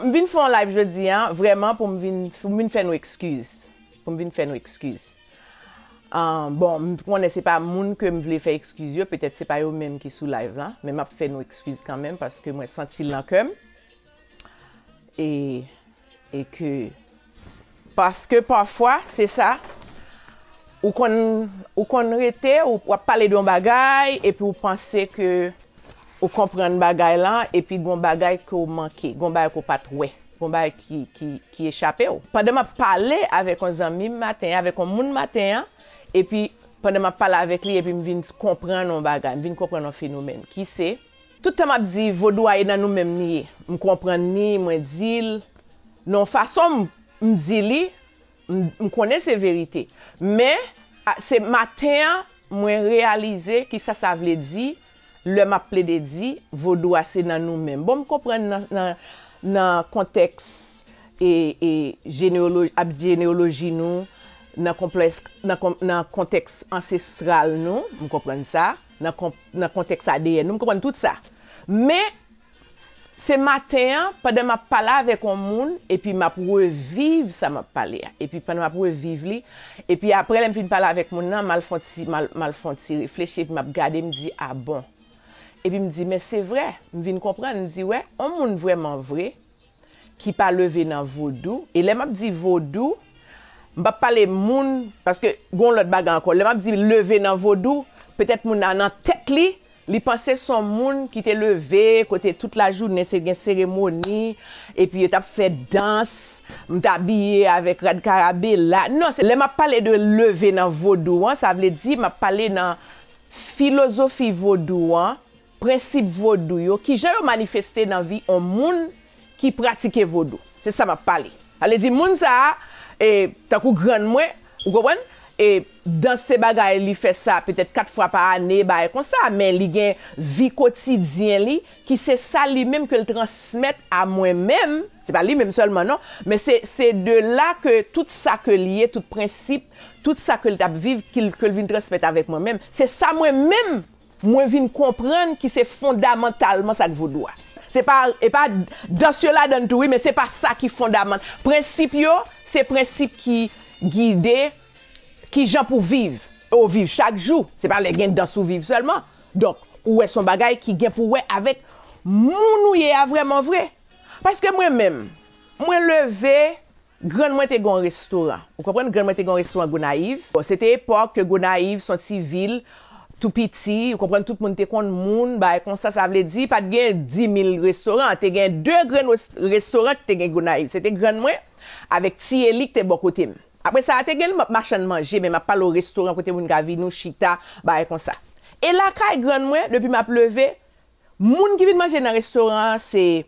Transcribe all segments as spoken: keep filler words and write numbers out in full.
M vin fè yon live jodi a, vrèman pou m vin, pou m vin fè nou ekskiz. Pou m vin fè nou ekskiz. Ah, bon, m konnen se pa moun ke m vle fè ekskiz yo, petèt se pa yo menm ki sou live la, men m ap fè nou ekskiz kanmenm paske mwen santi l nan kè m. E, e ke, paske pafwa, se sa, ou konn, ou konn rete, ou, w ap pale de yon bagay, epi ou panse ke ou konprann bagay lan, epi gon bagay ke w manke, gon bagay ke w pa t wè, gon bagay ki, ki, ki echape w. Pandan m ap pale avèk yon zanmi m maten an, avèk yon moun maten an, epi pandan m ap pale avèk li, epi m vin konprann yon bagay, m vin konprann yon fenomèn, ki se, tout tan m ap di vodou a e nan nou menm li ye. M konprann li, mwen di l, nan yon fason m, m di li, m, m konnen se verite. Men, a, se maten an, mwen reyalize kisa sa vle di, lè m ap plede di, vodou a se nan nou menm. Bon, m konprann nan, nan, nan kontèks e, e jeneyolo-, ap jeneyoloji nou, nan konplèks, nan kon-, nan kontèks ansestral nou, m konprann sa, nan kon-, nan kontèks A D N nou, m konprann tout sa. Men, se maten an, pandan m ap pale avèk yon moun, epi m ap reviv sa m ap pale a. Epi pandan m ap reviv li, epi apre lè m fin pale avèk moun nan, m al fè yon ti, m al, m al fè yon ti reflechi, epi m ap gade, m di, a bon. Epi m di, men se vre, m vin konprann, m di, wè, yon moun vrèman vre, ki pa leve nan vodou, e lè m ap di vodou, m p ap pale moun, paske gon lòt bagay ankò. Lè m ap di leve nan vodou, petèt moun nan, nan tèt li, li panse se yon moun ki te leve, kote tout lajounen se gen seremoni, epi yo t ap fè dans, m t abiye avèk rad karabela. Non, se, lè m ap pale de leve nan vodou an, sa vle di m ap pale nan filozofi vodou an, prensip vodou yo, kijan yo manifeste nan vi yon moun ki pratike vodou. Se sa m ap pale. Sa vle di, moun sa a, e, tankou grann mwen, ou konprann? E, dans se bagay, li fè sa petèt kat fwa pa ane, bagay konsa, men li gen vi kotidyen li, ki se sa li menm ke l transmèt a mwen menm, se pa li menm sèlman non, men se, se de la ke tout sa ke l ye, tout prensip, tout sa ke l t ap viv, ke l, ke l vin transmèt avèk mwen menm, se sa mwen menm, mwen vin konprann ki se fondamantalman sa k vodou a. Se pa, e pa dans yo ladan l tou, wi, men se pa sa ki fondaman-, prensip yo, se prensip ki gide kijan pou viv. Ou viv chak jou, se pa lè gen dans ou viv sèlman. Donk, ou wè se yon bagay ki gen pou wè avèk moun ou ye a vrèman vre. Paske mwen menm, mwen leve, grann mwen te gen yon restoran. Ou konprann? Grann mwen te gen yon restoran Gonayiv. Bon, se te epòk ke Gonayiv se yon ti vil tou piti, ou konprann, tout moun te konn moun, bagay konsa, sa vle di, pa t gen dis mil restoran, te gen de grenn res-, restoran ki te gen Gonayiv. Se te grann mwen avèk Ti Eli ki te bò kote m. Apre sa, te gen lòt machann manje, men m ap pale w restoran kote moun ka vini, w chita, bagay konsa. E lakay grann mwen, depi m ap leve, moun ki vin manje nan restoran an, se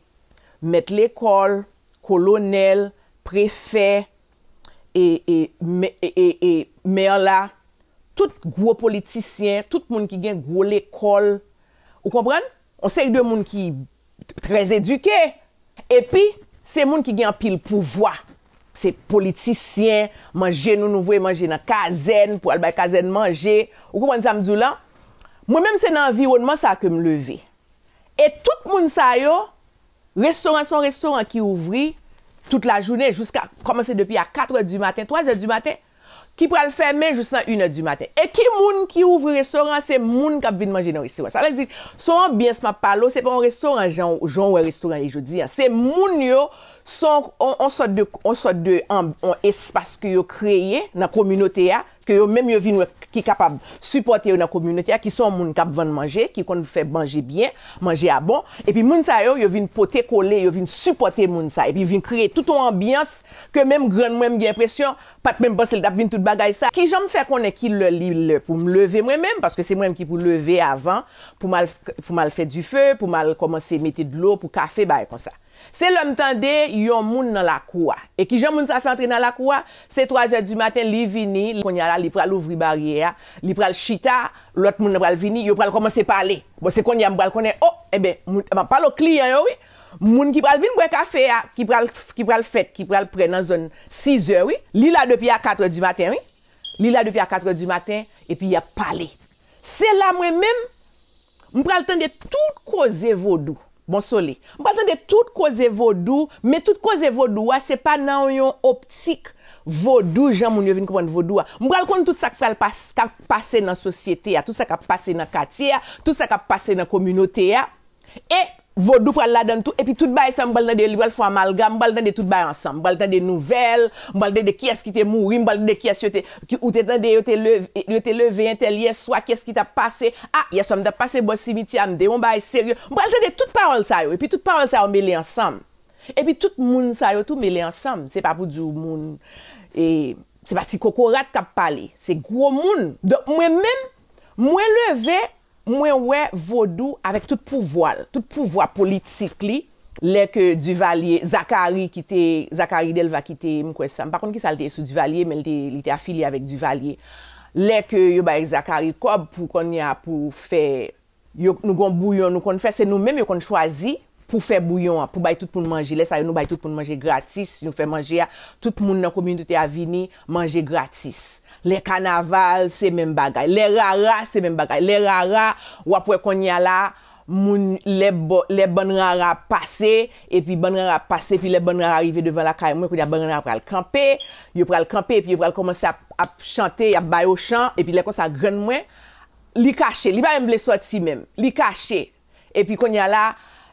mèt lekòl, kolonèl, prefè, e, e, mè-, e, e, e mè la, tout gwo politisyen, tout moun ki gen gwo lekòl, ou konprann? Yon seri de moun ki trè edike, epi se moun ki gen anpil pouvwa. Se politisyen, manje nou, nou voye manje nan kazèn, pou al bay kazèn manje. Ou konprann sa m di w lan? Mwen menm, se nan anviwònman sa ke m leve. E tout moun sa yo, restoran se yon restoran ki ouvri tout lajounen, jiska, kòmanse depi a katrè di maten, twazè di maten, ki pral fèmen jis nan inè di maten. E ki moun ki ouvri restoran an? Se moun k ap vin manje nan restoran. Sa vle di, se yon anbyans m ap pale w, se pa yon restoran jan, jan w wè restoran ye jodi a. Se moun yo, se yon, yon, yon sòt de, yon sòt de anb-, yon espas ke yo kreye nan kominote a, ke yo menm yo vin wè ki kapab sipòte yo nan kominote a, ki se yon moun k ap vann manje, ki konn fè manje byen, manje a bon, epi moun sa yo, yo vin pote kole, yo vin sipòte moun sa, epi vin kreye tout yon anbyans ke menm grann mwen, m gen enpresyon, pa t menm panse l t ap vin tout bagay sa. Kijan m fè konnen ki lè li lè pou m leve mwen menm, paske se mwen menm ki pou leve avan, pou m al, pou m al fè dife, pou m al kòmanse mete dlo pou kafe, bagay konsa. Se lè m tande yon moun nan lakou a. E kijan moun sa fè antre nan lakou a? Se twazè di maten, li vini, kounye a la, li pral ouvri baryè a, li pral chita, lòt moun nan pral vini, yo pral kòmanse pale. Bon, se kounye a m pral konnen, o, enben, moun, m ap pale w kliyan yo, wi. Moun ki pral vin bwè kafe a, ki pral, ki pral fèt, ki pral prè nan zòn sizè, wi. Li la depi a katrè di maten, wi. Li la depi a katrè di maten, epi y ap pale. Se la mwen menm, m pral tande tout koze vodou. Bon sole. M pral tande tout koze vodou, men tout koze vodou a, se pa nan yon optik vodou, jan moun yo vin konprann vodou a. M pral konn tout sa k pral pas, k ap pase nan sosyete a, tout sa k ap pase nan katye a, tout sa k ap pase nan kominote a. E vodou pral ladan l tou, epi tout bagay sa m pral tande yo, li pral fè yon amalgam, m pral tande tout bagay ansanm. M pral tande nouvèl, m pral tande kiyès ki te mouri, m pral tande kiyès yo te, ki, ou te tande yo te leve, yo te leve entèl yè swa, kiyès ki t ap pase. A, yè swa m t ap pase bò simityè a, m te yon bagay serye. M pral tande tout pawòl sa yo, epi tout pawòl sa yo mele ansanm. Epi tout moun sa yo tou mele ansanm. Se pa pou di w moun, e, se pa ti kokorat k ap pale, se gwo moun. Donk mwen menm, mwen leve, mwen wè vodou avèk tout pouvwa l, tout pouvwa politik li, lè ke Duvalier, Zacharie ki te, Zacharie Delva ki te, m kwè sa, m pa konn kisa l te ye sou Duvalier, men l te, li te afilye avèk Duvalier. Lè ke yo bay Zacharie kòb pou kounye a pou fè, yo, nou gon bouyon nou konn fè, se nou menm yo konn chwazi pou fè bouyon an, pou bay tout moun manje. Lè sa yo, nou bay tout moun manje gratis, nou fè manje a, tout moun nan kominote a vini manje gratis. Lè kanaval, se menm bagay. Lè rara, se menm bagay. Lè rara, w ap wè kounye a la, moun, lè bò, lè bann rara ap pase, epi bann rara ap pase, epi lè bann rara rive devan lakay mwen, kounye a bann rara pral kanpe, yo pral kanpe, epi yo pral kòmanse ap, ap chante, y ap ba yo chan, epi lè konsa grann mwen, li kache, li pa menm vle sòti menm, li kache. Epi kounye a la,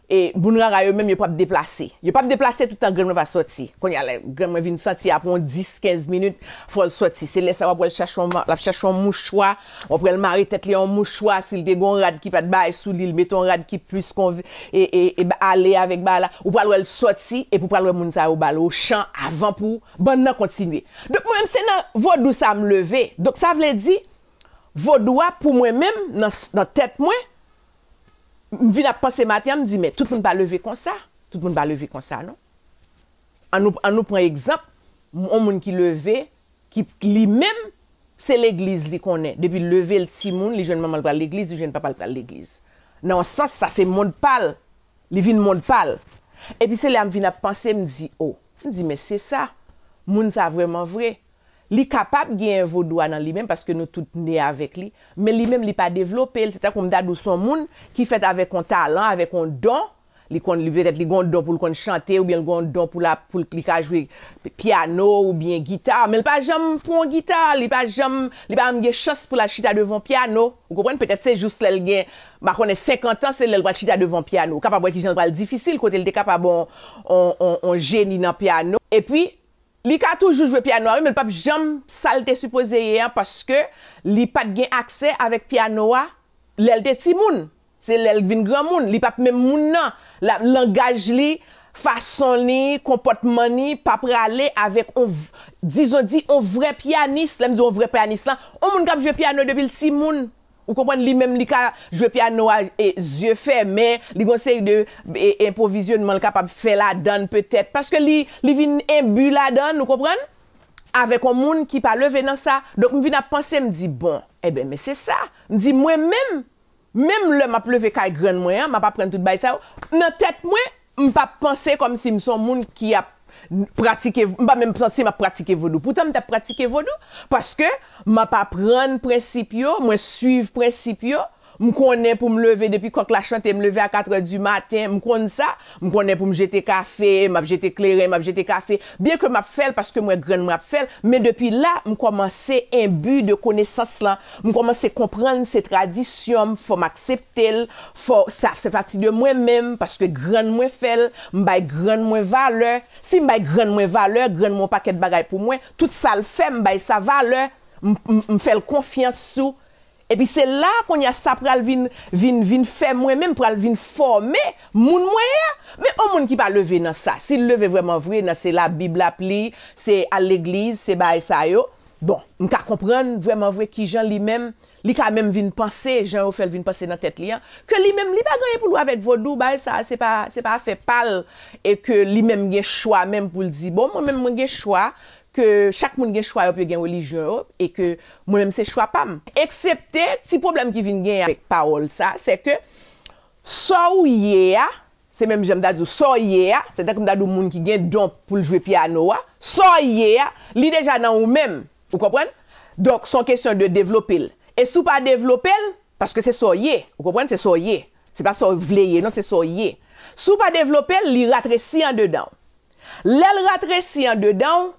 e, moun rara yo menm, yo p ap deplase. Yo p ap deplase toutan grann mwen pa sòti. Kounye a la, grann mwen vin santi apre yon dis, kenz minit, fò l sòti. Se lè sa w ap wè l chache yon, l ap chache yon mouchwa, w ap wè l mare tèt li yon mouchwa, si l te gen yon rad ki pa t bay sou li, l mete yon rad ki plis konv-, e, e, e, ale avèk bagay la. Ou pral wè l sòti, epi ou pral wè moun sa yo ba l ochan avan pou bann nan kontinye. Donk mwen menm se nan vodou sa m leve. Donk sa vle di, vodou a pou mwen menm, nan, nan tèt mwen, m vin ap panse maten an, m di, men tout moun pa leve konsa. Tout moun pa leve konsa, non. An nou, an nou pran egzanp, yon moun ki leve, ki li menm, se legliz li konnen. Depi l leve l timoun, li jwenn manman l pral legliz, li jwenn papa l pral legliz. Nan yon sans, sa se mond pa l. Li vin mond pa l. Epi se lè a m vin ap panse, m di, o, m di, men se sa. Moun sa vrèman vre. Li kapab genyen vodou a nan li menm paske nou tout ne avèk li, men li menm li pa devlope l. Se tankou m ta di w se yon moun ki fèt avèk yon talan, avèk yon don. Li konn, li petèt li gen yon don pou l konn chante, oubyen l gen yon don pou la, pou l, li ka jwe pyano oubyen gita, men l pa janm pran yon gita, li pa janm, li pa janm gen chans pou l al chita devan yon pyano. Ou konprann? Petèt se jis lè l gen, m pa konnen, senkant an, se lè l pral chita devan pyano. Ou kapab wè kijan l pral difisil, kote l te kapab yon, yon, yon, yon jeni nan pyano. Epi, li ka toujou jwe pyano a, wi, men l p ap janm sa l te sipoze ye an, paske li pa t gen aksè avèk pyano a lè l te timoun. Se lè l vin granmoun, li p ap menm moun nan. La, langaj li, fason li, konpòtman li, pa prale avèk on, dizon di, on vrè pyanis. Lè m di on vrè pyanis lan, on moun k ap jwe pyano depi l timoun. Ou konprann, li menm li ka jwe pyano a, e, zye fèmen, li gon seri de, e, enpwovizyonman l kapab fè ladan l petèt, paske li, li vin enbi ladan l, ou konprann, avèk on moun ki pa leve nan sa. Donk m vin ap panse, m di, bon, enben, men se sa. M di, mwen menm, menm lè m ap leve kay grann mwen an, m ap aprann tout bagay sa yo, nan tèt mwen, m p ap panse kòmsi m se yon moun ki ap pratike, m pa menm santi m ap pratike vodou. Poutan m t ap pratike vodou, paske m ap aprann prensip yo, mwen swiv prensip yo, m konnen pou m leve depi kòk la chante, m leve a katrè di maten, m konn sa, m konnen pou m jete kafe, m ap jete kleren, m ap jete kafe, byen ke m ap fè l paske m wè grann mwen ap fè l, men depi la, m kòmanse enbi de konesans lan, m kòmanse konprann se tradisyon m, fò m aksepte l, fò sa fè pati de mwen menm, paske grann mwen fè l, m bay grann mwen valè. Si m bay grann mwen valè, grann mwen yon pakèt bagay pou mwen, tout sa l fè, m bay sa valè, m, m, m fè l konfyans sou. Epi se la, kounye a, sa pral vin, vin, vin fè mwen menm, pral vin fòme moun mwen ye a. Men yon moun ki pa leve nan sa, si l leve vrèman vre, nan se Labib l ap li, se al legliz, se bagay sa yo. Bon, m ka konprann vrèman vre kijan li menm, li ka menm vin panse, jan yo fè l vin panse nan tèt li an, ke li menm, li pa gen anyen pou l wè avèk vodou, bagay sa, se pa, se pa afè pa l, e ke li menm gen chwa menm pou l di, bon, mwen menm, mwen gen chwa, ke chak moun gen chwa yo pou yo gen relijyon yo, e ke mwen menm se chwa pa m. Eksepte ti pwoblèm ki vin genyen avèk pawòl sa, se ke sa w ye a, se menm jan m ta di w sa w ye a, se tankou m ta di w moun ki gen don pou l jwe pyano a, sa w ye a, li deja nan ou menm, ou konprann? Donk, se yon kesyon de devlope l. E si w pa devlope l, paske se sa w ye, ou konprann? Se sa w ye. Se pa sa w vle ye, non, se sa w ye. Si w pa devlope l, li ratresi andedan w. Lè l ratresi andedan w,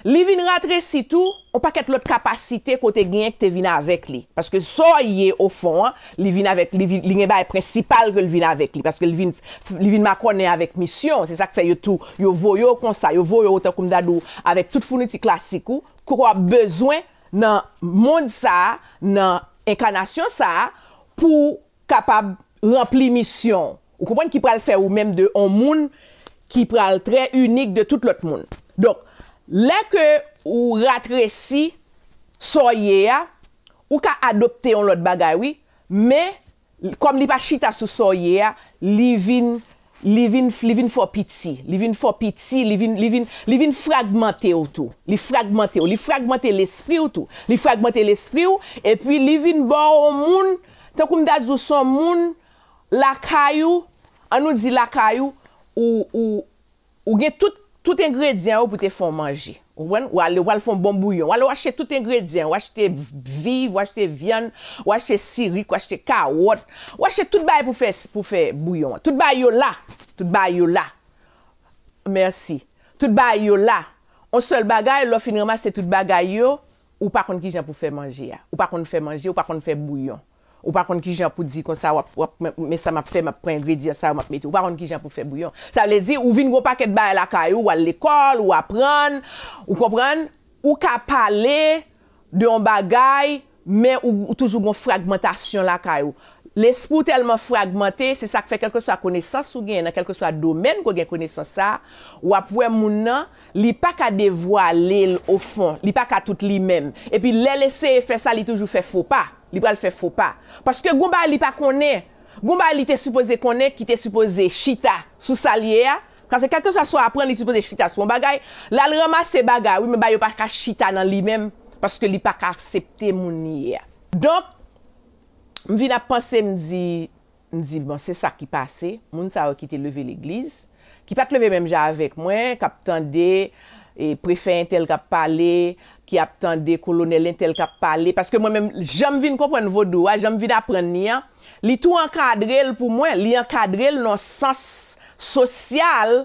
li vin ratresi tou yon pakèt lòt kapasite ke w te genyen ki te vin avèk li. Paske sa w ye ofon an, li vin avèk, li, vin, li gen bagay prensipal ke l vin avèk li. Paske li vin, li vin makònen avèk misyon. Se sa k fè yo tou, yo voye w konsa, yo voye w tankou m ta di w, avèk tout founiti klasik ou, ke w ap bezwen nan mond sa a, nan enkanasyon sa a, pou w kapab ranpli misyon w. Ou konprann, ki pral fè ou menm de yon moun ki pral trè inik de tout lòt moun. Donk, lè ke ou ratresi sa w ye a, ou ka adopte yon lòt bagay, wi, men kòm li pa chita sou sa w ye a, li vin, li vin, li vin fè w piti, li vin fè w piti, li vin, li vin, li vin fragmante w tou. Li fragmante w, li fragmante lespri w tou. Li fragmante lespri w, epi li vin ba w yon moun, tankou m ta di w, se yon moun lakay ou, ann nou di lakay ou, ou, ou, ou gen tout, tout engredyan yo pou te fè yon manje. Ou konprann? Ou ale, ou al fè yon bon bouyon. Ou ale, ou achte tout engredyan. Ou achte viv, ou achte vyann, ou achte sirik, ou achte kawòt. Ou achte tout bagay pou fè, pou fè bouyon an. Tout bagay yo la. Tout bagay yo la. Mèsi. Tout bagay yo la. On sèl bagay, lè w fin ranmase tout bagay yo, ou pa konn kijan pou fè manje a. Ou pa konn fè manje, ou pa konn fè bouyon. Ou pa konn kijan pou di konsa, w ap, w ap, men sa m ap fè, m ap pran engredyan sa yo, m ap mete. Ou pa konn kijan pou fè bouyon. Sa vle di, ou vin gon pakèt bagay lakay ou, ou al lekòl, ou aprann, ou konprann, ou ka pale de yon bagay, men ou, ou toujou gon fragmantasyon lakay ou. Lespri w tèlman fragmante, se sa k fè kèlkeswa konesans ou genyen nan kèlkeswa domèn ke w gen konesans sa, w ap wè moun nan, li pa ka devwale l ofon, li pa ka tout li menm. Epi lè l eseye fè sa, li toujou fè fo pa. Li pral fè fo pa. Paske gon bagay li pa konnen. Gon bagay li te sipoze konnen, ki te sipoze chita sou sa l ye a. Paske kèlkeswa sa w aprann, li sipoze chita sou yon bagay. L al ranmase bagay, wi, men bagay yo pa ka chita nan li menm. Paske li pa ka aksepte moun li ye a. Donk, m vin ap panse, m di, m di, bon, se sa ki pase. Moun sa yo ki te leve legliz, ki pa t leve menm jan avèk mwen, k ap tande, e, prefè entèl k ap pale, ki ap tande kolonèl entèl k ap pale. Paske mwen menm, jan m vin konprann vodou a, jan m vin aprann li an, li tou ankadre l pou mwen. Li ankadre l nan sans sosyal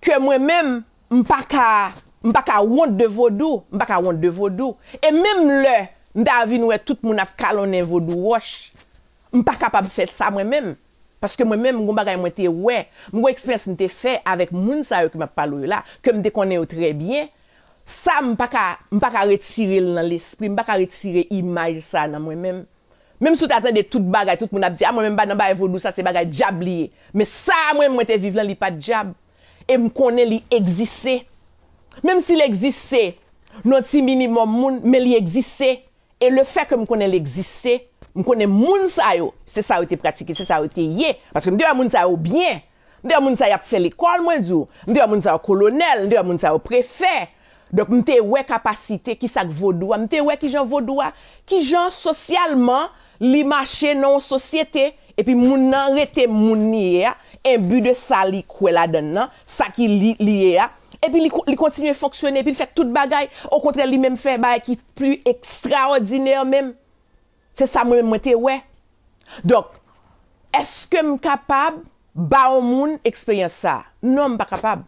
ke mwen menm, m pa ka, m pa ka wont de vodou. M pa ka wont de vodou. E menm lè m ta vin wè tout moun ap kalonnen vodou wòch, m pa kapab fè sa mwen menm. Paske mwen menm, m gon bagay mwen te wè, m gon eksperyans m te fè avèk moun sa yo ke m ap pale w yo la, ke m te konnen yo trè byen. Sa, m pa ka, m pa ka retire l nan lespri, m pa ka retire imaj sa nan mwen menm. Menm si w ta tande tout bagay, tout moun ap di, a, mwen menm m pa nan bagay vodou sa, se bagay dyab li ye. Men sa mwen, mwen te viv lan, li pa t dyab. E m konnen li egziste. Menm si l egziste nan yon ti minimòm moun, men li egziste. E lefètke m konnen l egziste, m konnen moun sa yo, se sa yo te pratike, se sa yo te ye. Paske m te wè moun sa yo byen. M te wè moun sa y ap fè lekòl, mwen di w. M te wè moun sa yo kolonèl, m te wè moun sa yo prefè. Donk, m te wè kapasite, kisa k vodou a. M te wè kijan vodou a, kijan sosyalman li mache nan yon sosyete. Epi moun nan rete moun li ye a, enbi de sa li kwè ladan l nan, sa ki li, li ye a. Epi li, ko- li kontinye fonksyone, epi li fè tout bagay. Okontrè, li menm fè bagay ki pli ekstraòdinè menm. Se sa mwen menm mwen te wè. Donk, èske m kapab ba yon moun eksperyans sa a? Non, m pa kapab.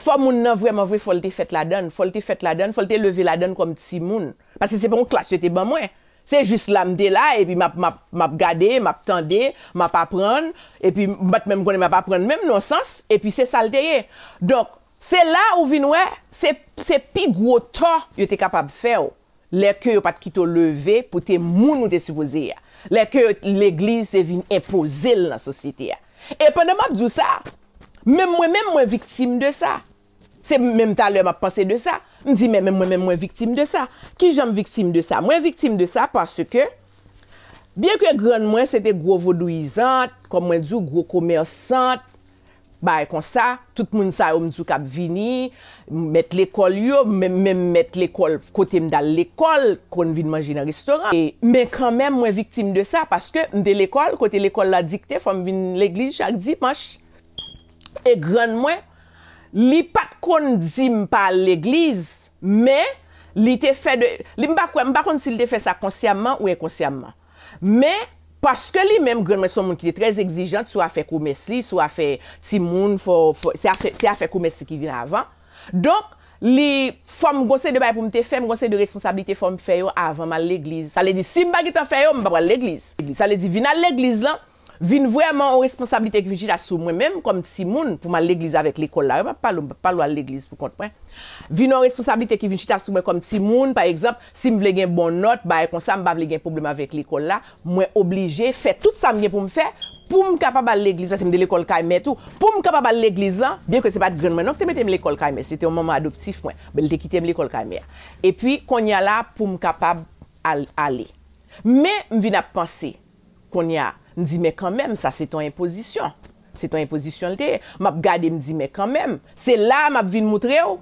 Fò moun nan vrèman vre, fò l te fèt ladan l. Fò l te fèt ladan l, fò l te leve ladan l kòm timoun. Paske se pa yon klas yo te ban mwen. Se jis la m te la, epi m ap, m ap, m ap gade, m ap tande, m ap aprann, epi m pa t menm konnen m ap aprann menm nan yon sans, epi se sa l te ye. Donk, se la ou vin wè, se, se pi gwo tò yo te kapab fè w, lè ke yo pa t kite w leve pou te moun ou te sipoze ye a. Lè ke legliz te vin enpoze l nan sosyete a. E pandan m ap di w sa, menm mwen menm, mwen viktim de sa. Se menm talè m ap panse de sa. M di, men, men mwen menm, mwen viktim de sa. Kijan m viktim de sa? Mwen viktim de sa paske, byenke grann mwen se te gwo vodouyizant, kòm mwen di w, gwo komèsant, bagay konsa, tout moun sa yo m di w k ap vini, mèt lekòl yo, menm, menm mèt lekòl kote m t al lekòl, konn vin manje nan restoran. E, men kanmenm, mwen viktim de sa, paske m te lekòl, kote lekòl la dikte, fò m vin legliz chak dimanch. E grann mwen, li pa t konn di m pa al legliz, men li te fè de, li, m pa kwè, m pa konn si l te fè sa konsyamman ou enkonsyamman. Men, Paske li menm, grann mwen se yon moun ki te trè egzijant sou afè komès li, sou afè timoun, fò, fò, se afè, se afè komès li ki vin avan. Donk, li, fò m gon seri de bagay pou m te fè, m gon seri de responsablite fò m fè yo avan m al legliz. Sa vle di, si m pa gentan fè yo, m pa pral legliz. Sa vle di, vin al legliz lan, vin vrèman yon responsablite ki vin chita sou mwen menm kòm timoun, pou m al legliz avèk lekòl la. Yo pa pale, m pa pale w al legliz pou kont mwen. Vin yon responsablite ki vin chita sou mwen kòm timoun, pa egzanp, si m vle gen bon nòt, bagay konsa, m pa vle gen pwoblèm avèk lekòl la, mwen oblije fè tout sa m gen pou m fè pou m kapab al legliz la, si m te lekòl kay mè tou, pou m kapab al legliz la, byen ke se pa t grann mwen non ki te mete m lekòl kay mè, se te yon manman adoptif mwen, men li te kite m lekòl kay mè a. Epi, kounye a la, pou m kapab al, ale. Men, m vin ap panse, kounye a, m di, men kanmenm, sa se ton enpozisyon. Se ton enpozisyon l te ye. M ap gade, m di, men kanmenm, se la a m ap vin moutre w,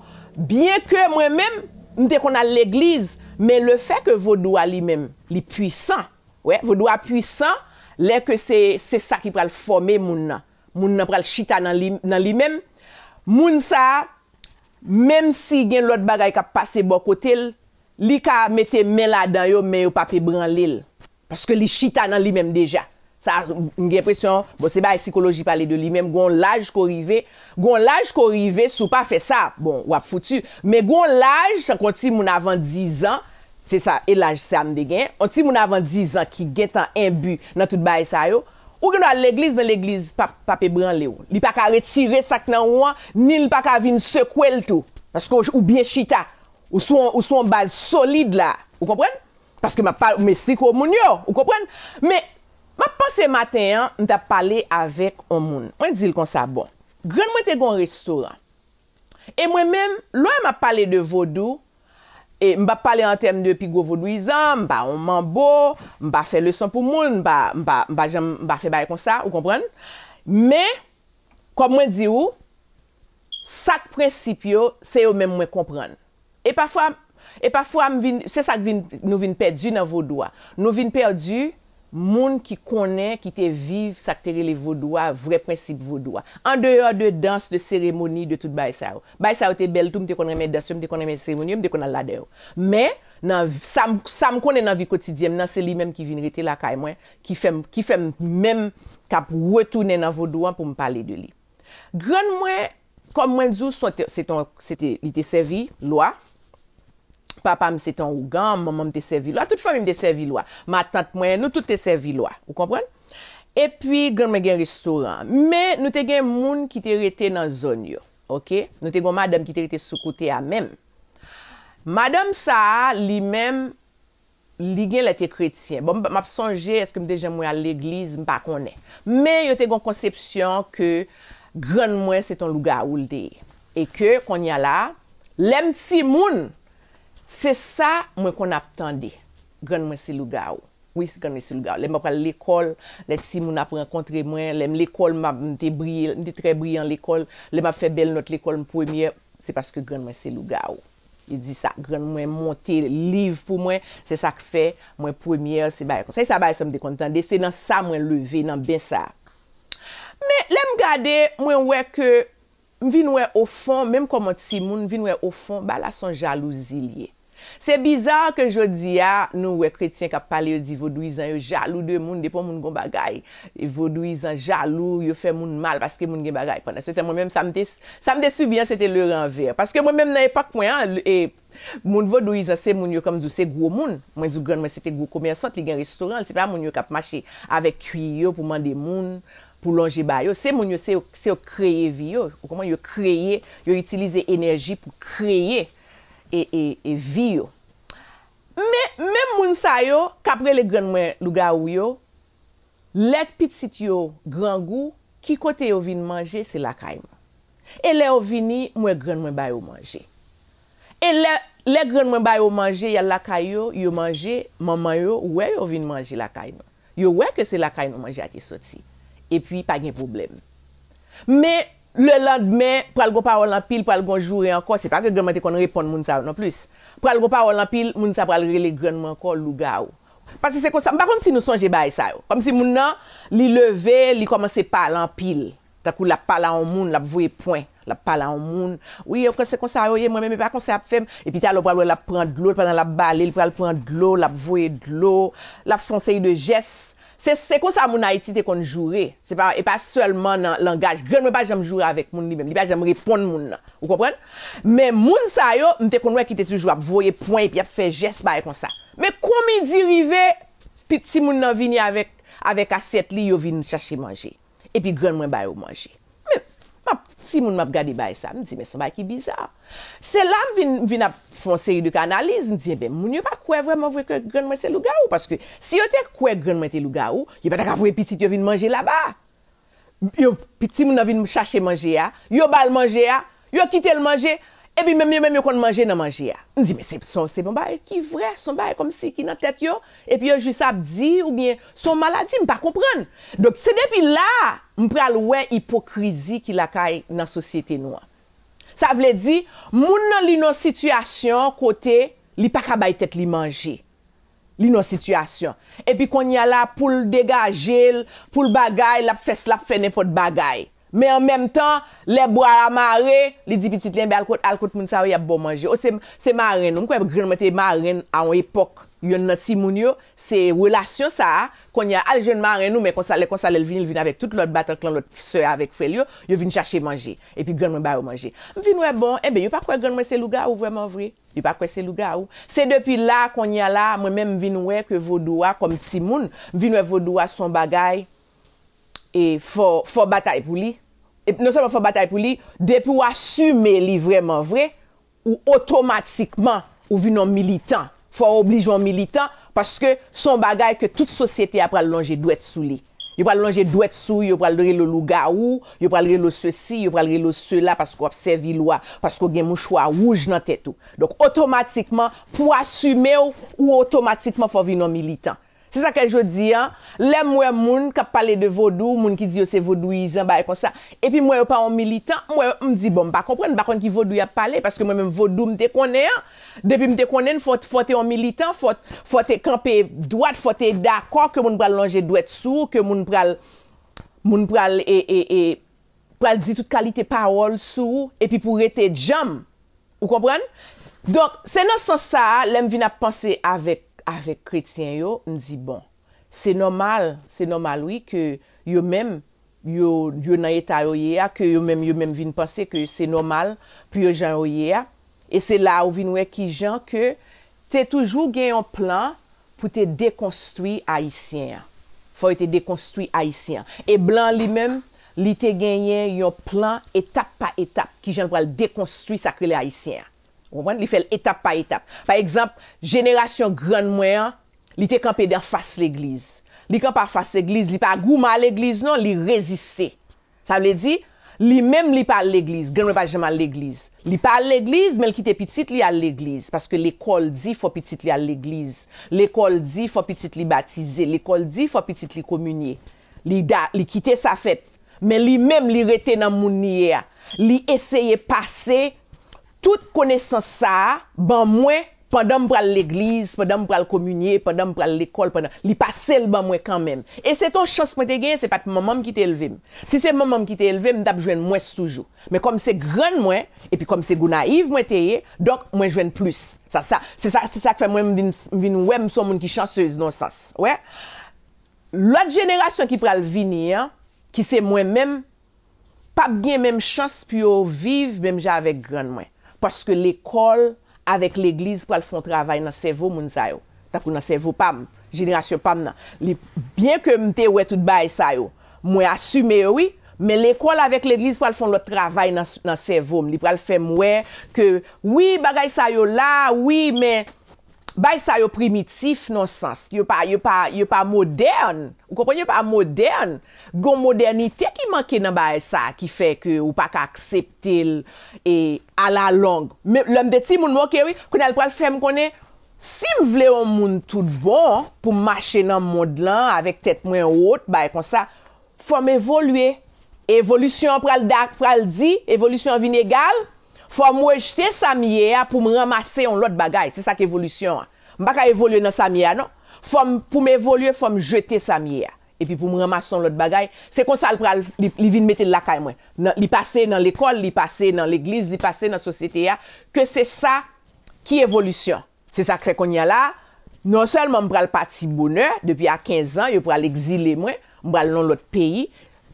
byen ke mwen menm, m te konn al legliz, men lefètke vodou a li menm, li pwisan, wè, vodou a pwisan, lè ke se, se sa ki pral fòme moun nan. Moun nan pral chita nan li, nan li menm. Moun sa a, menm si gen lòt bagay k ap pase bò kote l, li ka mete men ladan yo, men yo p ap ebranle l. Paske li chita nan li menm deja. Sa, m gen enpresyon, bon, se bagay sikoloji pale de li menm, gon laj ke w rive, gon laj ke w rive, si w pa fè sa, bon, w ap fouti. Men gon laj, tankou yon timoun avan diz an, se sa, e laj sa m te gen, yon timoun avan diz an ki gentan enbi nan tout bagay sa yo, ou gen dwa al legliz, men legliz p ap, p ap ebranle w. Li pa ka retire sa k nan ou an, ni l pa ka vin sekwe l tou. Paske w, ou byen chita. Ou sou yon, ou sou yon baz solid la. Ou konprann? Paske m ap pa, m esplike w moun yo. Ou konprann? Men, m ap panse maten an, m t ap pale avèk yon moun. Mwen di l konsa, bon, grann mwen te gen yon restoran. E mwen menm, lè m ap pale de vodou, e m p ap pale an tèm de pi gwo vodouyizan, m pa yon manbo, m pa fè leson pou moun, m pa, m pa, m pa janm, m pa fè bagay konsa, ou konprann? Men, kòm mwen di w, sa k prensip yo, se yo menm mwen konprann. E pafwa, e pafwa m vin, se sa k vin, nou vin pèdi nan vodou a. Nou vin pèdi moun ki konnen, ki te viv sa k te rele vodou a, vrè prensip vodou a. Andeyò de dans, de seremoni, de tout bagay sa yo. Bagay sa yo te bèl tou, m te konn renmen dans yo, m te konn renmen seremoni yo, m te konn al ladan yo. Men, nan v-, sa m, sa m konnen nan vi kotidyèn m nan, se li menm ki vin rete lakay mwen, ki fè m, ki fè m menm k ap retounen nan vodou an pou m pale de li. Grann mwen, kòm mwen di w, se te, se te, se te, li te sèvi lwa. Papa m se te yon ougan, manman m te sèvi lwa, tout fanmi m te sèvi lwa. Matant mwen, nou tout te sèvi lwa. Ou konprann? Epi, grann mwen gen restoran. Men, nou te gen moun ki te rete nan zòn yo. Oke? Nou te gen yon madanm ki te rete sou kote a menm. Madanm sa a, li menm, li genlè te kretyen. Bon, m, m ap sonje, èske m te janm wè al legliz, m pa konnen. Men yo te gen yon konsepsyon ke grann mwen se t on lougawou l te ye. E ke, kounye a la, lè m timoun, se sa mwen konn ap tande. Grann mwen se lougawou. Wi, grann mwen se lougawou. Lè m ap pral lekòl, lè timoun ap rankontre mwen, lè m lekòl, m ap, m te briye, m te trè briyan lekòl. Lè m ap fè bèl nòt lekòl, m premyè, se paske grann mwen se lougawou. Li di sa, grann mwen monte liv pou mwen, se sa k fè mwen premyè, se bagay konsa. E sa bagay sa m te konn tande, se nan sa mwen leve, nan ben sa. Men lè m gade, mwen wè ke, m vin wè ofon, menm kòm yon timoun, m vin wè ofon, bagay la se yon jalouzi l ye. Se biza ke jodi a, nou wè kretyen k ap pale, yo di vodouyizan yo jalou de moun, depi yon moun gon bagay, e vodouyizan jalou, yo fè moun mal paske moun gen bagay. Pandan se tan, mwen menm, sa m te, sa m te sibi an, se te le ranvè. Paske mwen menm, nan epòk mwen an, e, moun vodouyizan, se moun yo, kòm di w, se gwo moun. Mwen di w, grann mwen, se te gwo komèsant, li gen restoran, se pa moun yo k ap mache avèk kwi yo pou mande moun, pou lonje ba yo. Se moun yo, se yo, se yo kreye vi yo. Ou konprann? Yo kreye, yo itilize enèji pou kreye e, e, e vi yo. Men, menm moun sa yo, k ap rele grann mwen lougawou yo, lè pitit yo grangou, ki kote yo vin manje, se lakay mwen. E lè yo vini, m wè grann mwen ba yo manje. E lè, lè grann mwen ba yo manje, y al lakay yo, yo manje, manman yo wè yo vin manje lakay nou. Yo wè ke se lakay nou manje a te soti. Epi, pa gen pwoblèm. Men, lelandmen, pral gon pawòl anpil, pral gon joure ankò. Se pa ke grann mwen te konn reponn moun sa yo non plis. Pral gon pawòl anpil, moun sa pral rele grann mwen ankò lougawou. Paske se konsa, m pa konn si nou sonje bagay sa yo. Kòmsi moun nan, li leve, li kòmanse pale anpil. Tankou l ap pale a yon moun, l ap voye pwen, l ap pale a yon moun. Wi, yo, se konsa yo ye, mwen menm, e pa konsa y ap fè m. Epi talè w pral wè l ap pran dlo, pandan l ap bale, l pral pran dlo, l ap voye dlo, l ap fè yon seri de jès. Se, se konsa moun Ayiti te konn joure. Se pa, e pa sèlman nan langaj. Grann mwen pa janm joure avèk moun li menm. Li pa janm reponn moun nan. Ou konprann? Men moun sa yo, m te konn wè ki te toujou ap voye pwen epi ap fè jès bagay konsa. Men kou midi rive, pi timoun nan vini avèk, avèk asyèt li, yo vin chache manje. Epi grann mwen ba yo manje. Men, m ap, timoun m ap gade bagay sa, m di, men se yon bagay ki biza. Se la m vin, m vin ap fè yon seri de analiz, m di, enben, moun yo pa kwè vrèman vre ke grann mwen se lougawou, paske si yo te kwè grann mwen te lougawou, yo pa ta ka voye pitit yo vin manje laba. Yo, pi- timoun nan vin chache manje a, yo ba l manje a, yo kite l manje, epi menm yo menm yo konn manje nan manje a. M di, men se, se, se yon bagay ki vrè, se yon bagay kòmsi ki nan tèt yo, epi yo jis ap di, oubyen se yon maladi, m pa konprann. Donk, se depi la, m pral wè ipokrizi ki lakay nan sosyete nou an. Sa vle di, moun nan li nan sitiyasyon kote li pa ka bay tèt li manje. Li nan sitiyasyon. Epi kounye a la, pou l degaje l, pou l bagay, l ap fè, l ap fè nenpòt bagay. Men an menm tan, lè bwa a mare, li di pitit li, enben al kot, al kot moun sa yo, y ap ba w manje. O se, se marenn ou. M kwè grann mwen te marenn a yon epòk, yonn nan timoun yo, se relasyon sa a, kounye a, al jwenn marenn ou, men konsa, lè konsa, lè l vini, l vin avèk tout lòt batanklan, lòt sè avèk frè l yo, yo vin chache manje. Epi grann mwen ba yo manje. M vin wè, bon, enben, yo pa kwè grann mwen se lougawou vrèman vre. Li pa kwè se lougawou. Se depi la, kounye a la, mwen menm m vin wè ke vodou a, kòm timoun, m vin wè vodou a se yon bagay, e fò, fò batay pou li. E non sèlman fò batay pou li, depi w asime li vrèman vre, ou otomatikman, ou vin yon militan. Fò w oblije yon militan, paske se yon bagay ke tout sosyete a pral lonje dwèt sou li. Yo pral lonje dwèt sou, yo pral rele w lougawou, yo pral rele w sesi, yo pral rele w sela, paske w ap sèvi lwa, paske w gen mouchwa wouj nan tèt ou. Donk, otomatikman, pou w asime w, ou otomatikman fò w vin yon militan. Se sa k fè jodi a, lè m wè moun k ap pale de vodou, moun ki di yo se vodouyizan, bagay konsa, epi m wè yo pa yon militan, m wè, m di, bon, m pa konprann, m pa konn ki vodou y ap pale, paske mwen menm vodou m te konnen an, depi m te konnen l, fò, fò te yon militan, fò, fò te kanpe dwat, fò te dakò ke moun pral lonje dwèt sou ou, ke moun pral, moun pral, e, e, e, pral di tout kalite pawòl sou ou, epi pou rete djanm. Ou konprann? Donk, se nan sans sa a, lè m vin ap panse avèk, avèk kretyen yo, m di, bon, se nòmal, se nòmal wi ke yo menm, yo, yo nan eta yo ye a, ke yo menm, yo menm vin panse ke se nòmal pou yo jan yo ye a. E se la ou vin wè kijan ke te toujou gen yon plan pou te dekonstwi Ayisyen an. Fò yo te dekonstwi Ayisyen an. E blan li menm, li te genyen yon plan etap pa etap, kijan l pral dekonstwi sa k rele Ayisyen an. Ou konprann? Li fè l etap pa etap. Pa egzanp, jenerasyon grann mwen an, li te kanpe anfas legliz. Li kanpe anfas legliz, li pa goumen a legliz non, li reziste. Sa vle di, li menm li pa al legliz, grann mwen pa janm al legliz. Li pa al legliz, men l kite pitit li al legliz, paske lekòl di fò pitit li al legliz. Lekòl di fò pitit li batize, lekòl di fò pitit li kominye. Li da, li kite sa fèt. Men li menm, li rete nan moun li ye a. Li eseye pase tout konesans sa a ban mwen pandan m pral legliz, pandan m pral kominye, pandan m pral lekòl, pandan, li pase l ban mwen kanmenm. E se t on chans mwen te genyen, se pa t manman m ki te elve m. Si se manman m ki te elve m, m t ap jwenn mwens toujou. Men kòm se grann mwen, epi kòm se Gonayiv mwen te ye, donk mwen jwenn plis. Sa, sa, se sa, se sa k fè mwen m vin, m vin wè m se yon moun ki chansez nan yon sans. Wè? Lòt jenerasyon ki pral vini an, ki se mwen menm, p ap gen menm chans pou yo viv menm jan avèk grann mwen. Paske lekòl avèk legliz pral fè yon travay nan sèvo moun sa yo. Tankou nan sèvo pa m, jenerasyon pa m nan. Li, byen ke m te wè tout bagay sa yo, mwen asime yo wi, men lekòl avèk legliz pral fè yon lòt travay nan, nan sèvo m. Li pral fè m wè ke wi, bagay sa yo la, wi, men bay sa yo primitif nan sans, yo pa, yo pa, yo pa modèn. Ou konprann, yo pa modèn. Gon modènite ki manke nan bagay sa ki fè ke ou pa ka aksepte l e alalong. Men lè m te timoun mwen, oke wi, kounye a l pral fè m konnen si m vle yon moun tout bon pou m mache nan mond lan avèk tèt mwen wot, bagay konsa, fò m evolye. Evolisyon an pral da, pral di, evolisyon an vin egal, fò m rejte sa m ye a pou m ranmase yon lòt bagay. Se sa k evolisyon an. M pa ka evolye nan sa m ye a non. Fò m, pou m evolye, fò m jete sa m ye a. Epi pou m ranmase yon lòt bagay, se konsa l pral, li, li vin mete l lakay mwen. Nan, li pase nan lekòl, li pase nan legliz, li pase nan sosyete a, ke se sa ki evolisyon. Se sa k fè kounye a la, Non sèlman m pral pati bonè, depi a kenz an, yo pral egzile mwen, m pral nan lòt peyi.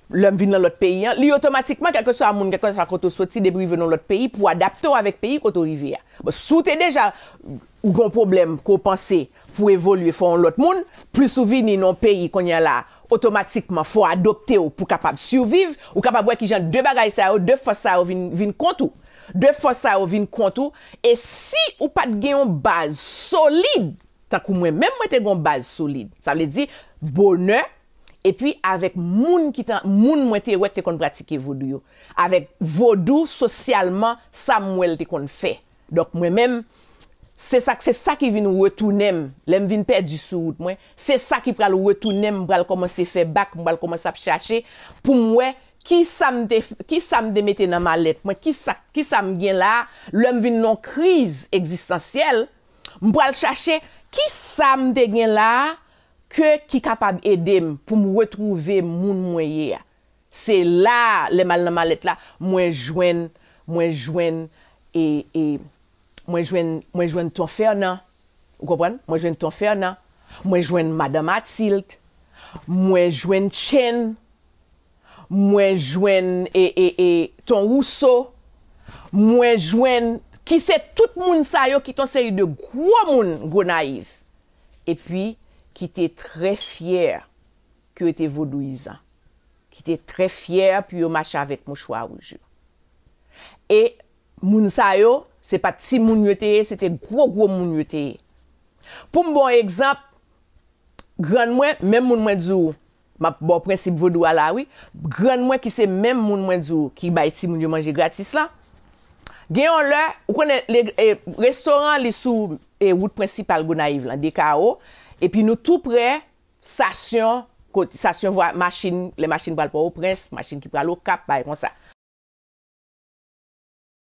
Lè m vin nan lòt peyi an, li otomatikman, kèlkeswa moun, kèlkeswa kote w soti, depi w rive nan lòt peyi, pou w adapte w avèk peyi kote w rive a. Bon, si w te deja, ou gen yon pwoblèm ke w panse pou w evolye, fò w yon lòt moun, plis ou vini nan yon peyi kounye a la, otomatikman, fò w adopte w pou w kapab siviv, ou kapab wè kijan de bagay sa yo, de fòs sa yo vin, vin kont ou. De fòs sa yo vin kont ou, e si ou pa t gen yon baz solid, tankou mwen menm, mwen te gen yon baz solid. Sa vle di, bonè, epi avèk moun ki tan, moun mwen te wè ki te konn pratike vodou yo. Avèk vodou, sosyalman, sa m wè l te konn fè. Donk, mwen menm, se sa, se sa ki vin retounen m. Lè m vin pèdi sou wout mwen, se sa ki pral retounen m, m pral kòmanse fè bak, m pral kòmanse ap chache pou m wè ki sa m te, ki sa m te mete nan malèt mwen, ki sa, ki sa m gen la, lè m vin nan yon kriz egzistansyèl, m pral chache ki sa m te gen la ke ki kapab ede m pou m retwouve moun mwen ye a. Se la, lè m al nan malèt la, mwen jwenn, mwen jwenn, e, e, mwen jwenn, mwen jwenn Ton Fènan. Ou konprann? Mwen jwenn Ton Fènan. Mwen jwenn Madan Matilde. Mwen jwenn Chen. Mwen jwenn, e, e, e, Ton Wouso. Mwen jwenn, ki se tout moun sa yo ki te yon seri de gwo moun Gonayiv. Epi, ki te trè fyè ke yo te vodouyizan, ki te trè fyè pou yo mache avèk mouchwa wouj yo. E moun sa yo, se pa t timoun yo te ye, se te gwo gwo moun yo te ye. Pou m ba w egzanp, grann mwen, menm moun mwen di w, m ap ba w prensip vodou a la, wi. Grann mwen ki se menm moun mwen di w ki bay timoun yo manje gratis la, gen yon lè, ou konnen, le, e, restoran li sou, e, wout prensipal Gonayiv lan, Dekawo, epi nou tou prè stasyon, kot, stasyon vwa-, machin, lè machin pral Pòtoprens, machin ki pral Okap, bagay konsa.